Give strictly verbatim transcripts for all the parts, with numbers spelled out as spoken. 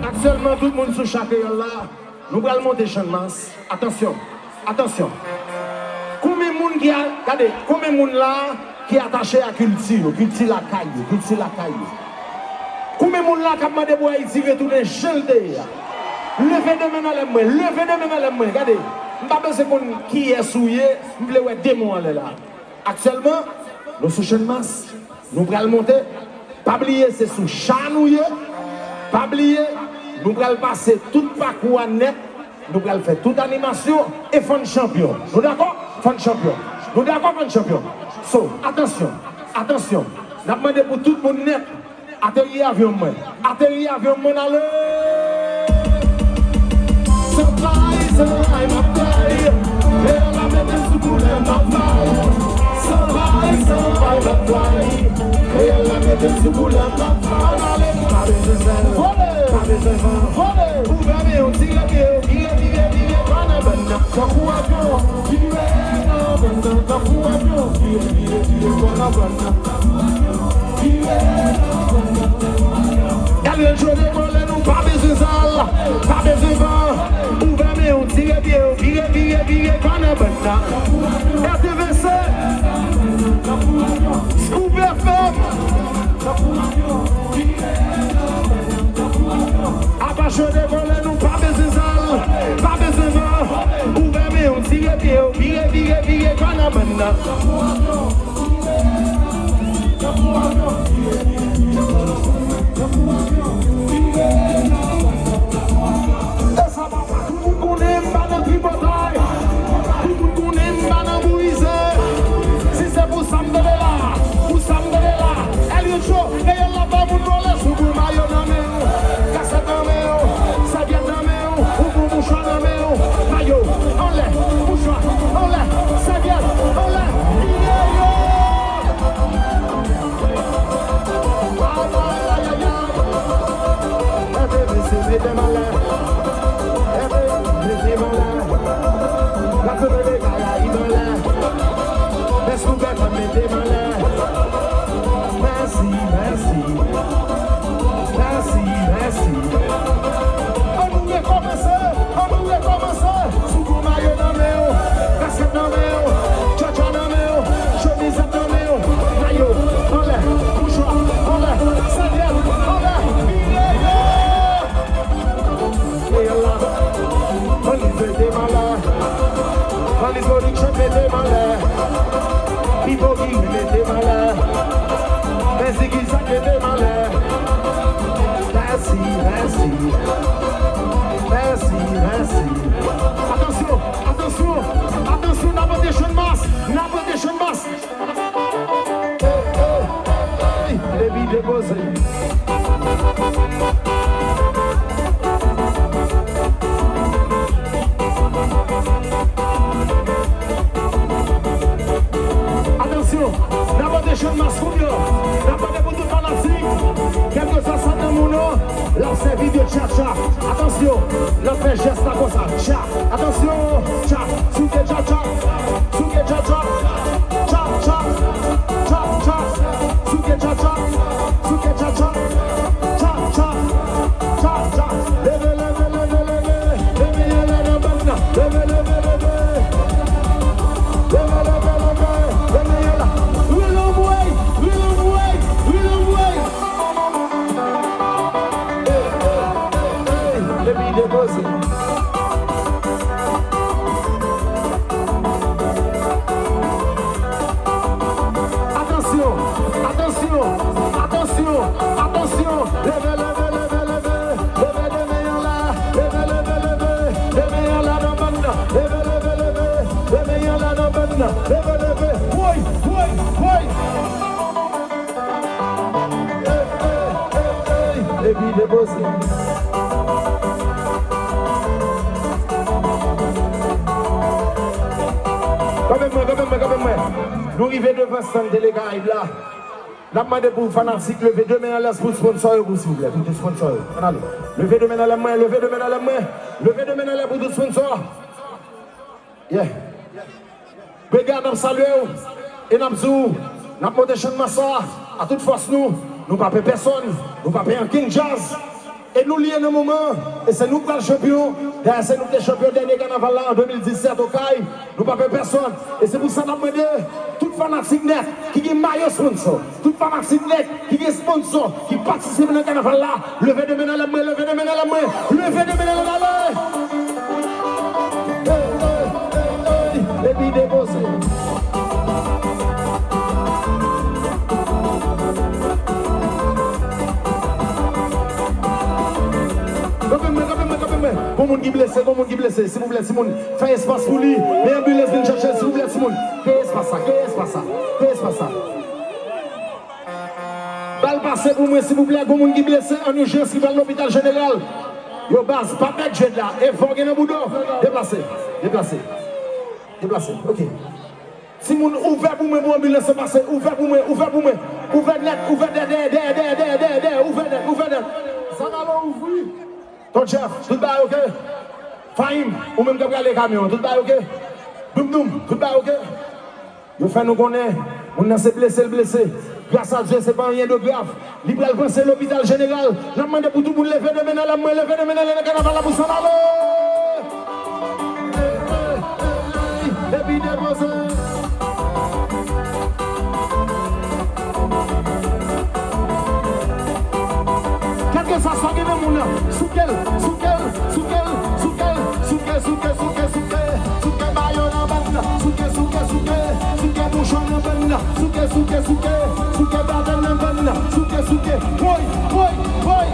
Aktyèlman, tout moun sou cha kreyòl la, nou pral monte Channmas. Atansyon, atansyon. Konbyen moun ki a, gade, konbyen moun la ki atache a kilti yo, kilti lakay yo, kilti lakay yo? Konbyen moun la k ap mande pou Ayiti retounen jan l te ye a? Leve de men anlè mwen, leve de men anlè mwen. Gade, m pa bezwen konn kiyès ou ye, m vle wè de men w anlè la. Aktyèlman, nou sou Channmas, nou pral monte. Pa bliye, se sou cha nou ye. Pa bliye, nou pral pase tout pakou a nèt. Nou pral fè tout animasyon e fann chanpyon. Nou dakò? Fann chanpyon. Nou dakò, fann chanpyon? So, atansyon, atansyon. N ap mande pou tout moun nèt. Ateri avyon mwen. Ateri avyon mwen ale. San fay, san fay, m ap fly. Kreyòl la mete m sou koulè, m ap fly. San fay, san fay, m ap fly. Kreyòl la mete m sou koulè, m ap fly. Ann ale. Pa bezwen zèl, pa bezwen van. Ouvè men w, tire pye w, vire, vire, vire, kwa nan bann nan. Tankou avyon, vire nan bann nan. Tankou avyon, vire, vire, vire, kwa nan bann nan. Gade l jwe devole, nou pa bezwen zèl, pa bezwen van. Ouvè men w, tire pye w, vire, vire, vire, kwa nan bann nan. R T V C, Scoop F M. Apa jwe devole, nou pa bezwen zèl, pa bezwen van. Ouvè men w, tire pye w, vire, vire, vire, kwa nan bann nan. Tout moun konnen m pa nan tripotay. Tout moun konnen m pa nan bourize. Si se pou sa m tande la, pou sa m tande la. Elio Cho, kreyòl la ba moun vole sou kou mayo nan men w. Kasèt nan men w, sèvyèt nan men w, ou gon mouchwa nan men w. Mayo anlè, mouchwa anlè, sèvyèt anlè, vire yo. Ay, ay, ay, ay, ay. Mete, mete, mete m anlè. Mete, mete m anlè. Gad se mete Karayib anlè. Mèsi pou bèk mwen, mete m anlè. Mèsi, mèsi. Mèsi, mèsi. Ann nou rekòmanse, ann nou rekòmanse. Sou kou mayo nan men w, kaskèt nan men w, tchatcha nan men w, chemizèt nan men w, mayo anlè, mouchwa anlè, sèvyèt anlè, vire yo! Kreyòl la, ann li mete m anlè, ann li Production mete m anlè, Pipo Guy mete m anlè, Mèsi Gizak mete m anlè. Mèsi, mèsi. Mèsi, mèsi. Atansyon, atansyon, atansyon, n ap rete Channmas, n ap rete Channmas. Ey, ey, ey, ey, depi depoze. Atansyon, n ap rete Channmas kounye a. N ap rete pou tout fanatik, kèlkeswa sa nan moun nan, l ap sèvi de tchatcha. Atansyon, l ap fè jès la konsa. Tcha, atansyon, tcha, souke tchatcha. Souke tchatcha. Tcha, tcha, tcha, tcha. Souke tchatcha. Souke tchatcha. Tcha, tcha, tcha, tcha. Leve, leve, leve, leve. Leve men yo la nan bann nan. Leve, leve, leve. Leve, leve, leve. Leve men yo la. Rele m wey, rele m wey, rele m wey. Ey, ey, ey, ey. Depi depoze. Atansyon, atansyon, atansyon, atansyon. Leve, leve, leve, leve. Leve de men yo la. Leve, leve, leve. De men yo la nan bann nan. Leve, leve, leve. De men yo la nan bann nan. Leve, leve. Woy, woy, woy. Ey, ey, ey, ey. Depi depoze. Kòman Kanpe mwen. Nou rive devan stand Tele Karayib la. N ap mande pou fanatik leve de men anlè pou sponsò yo, pou, silvouplè, pou tout sponsò yo. Ann ale. Leve de men anlè mwen, leve de men anlè mwen. Leve de men anlè pou tout sponsò. Yeah. Brega, n ap salye w e n ap di w, n ap monte chann masa a tout fòs nou. Nou pa pè pèsonn, nou pa pè ankenn djaz. E nou li ye nan moman an, e se nou k pral chanpyon. Dayè, se nou k te chanpyon dènye kanaval la an de mil disèt Okay. Nou pa pè pèsonn. E se pou sa n ap mande tout fanatik nèt ki gen mayo sponsò, tout fanatik nèt ki gen sponsò, ki patisipe nan kanaval la, leve de men anlè mwen, leve de men anlè mwen, leve de men anlè mwen, ale! Hey, hey, hey, hey, epi depoze. Kanpe mwen, kanpe mwen, kanpe mwen. Gon moun ki blese, gon moun ki blese. Silvouplè, timoun, fè espas pou li. Men anbilans vin chèche l, silvouplè, timoun. Kreye espas sa, kreye espas sa, kreye espas sa. Ba l pase pou mwen, silvouplè. Gon moun ki blese an ijans ki pral lopital jeneral. Yo, baz, pa pèdi jwèt la. E fò gen nan bouda w. Deplase, deplase, deplase. Ok. Timoun, ouvè pou mwen pou anbilans lan pase. Ouvè pou mwen, ouvè pou mwen. Ouvè nèt, ouvè dèyè, dèyè, dèyè, dèyè, dèyè, dèyè, ouvè nèt, ouvè nèt. Zagalo, ouvri. Ton Jeff, tout bagay oke? Fahim, ou menm k ap rale kamyon an, tout bagay oke? Doum Doum, tout bagay oke? Yo fè nou konnen, moun nan se blese l blese. Gras a Dye, se pa anyen de grav. Li pral panse lopital jeneral. N ap mande pou tout moun leve de men nan lè mwen, leve de men nan lè nan kanaval la pou sann ale. Epi depoze. Kèlkeswa sa gen nan moun nan, souke l, souke l, souke l, souke l, souke, souke, souke, souke, souke mayo nan bann nan, souke, souke, souke, souke bouchon nan bann nan, souke, souke, souke, souke batèm nan bann nan, souke, souke, woy, woy, woy.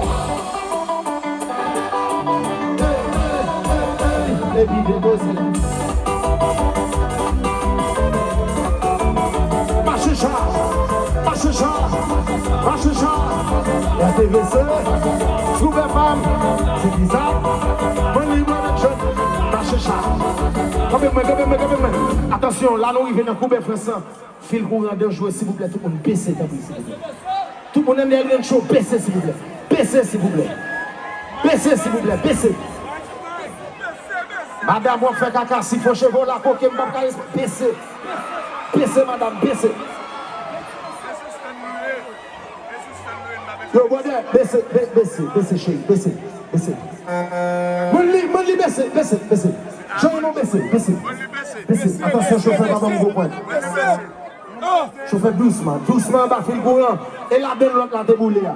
Epi depoze. Mache cha, mache cha, mache cha. R T V C, Super Fam, se kisa? Mwen li mwen avèk jèn. Mache cha. Kanpe mwen, kanpe mwen, kanpe mwen. Atansyon, la nou rive nan koube frans lan. Fil kouran danjre, silvouplè, tout moun bese, tanpri, silvouplè. Tout moun anndan Rancho, bese, silvouplè. Bese, silvouplè. Bese, silvouplè, bese. Madanm, w ap fè kaka, sifon cheve w la koke, m p ap ka resp-, bese. Bese, madanm, bese. Yo, brother, bese, be-, bese, bese, cheri, bese, bese. Mwen li, mwen li, bese, bese, bese. Johnny, non, bese, bese. Bese. Atansyon, chofè, pa ban m gwo pwen. Chofè, dousman, dousman anba fil kouran. E ladan lòt la te boule a.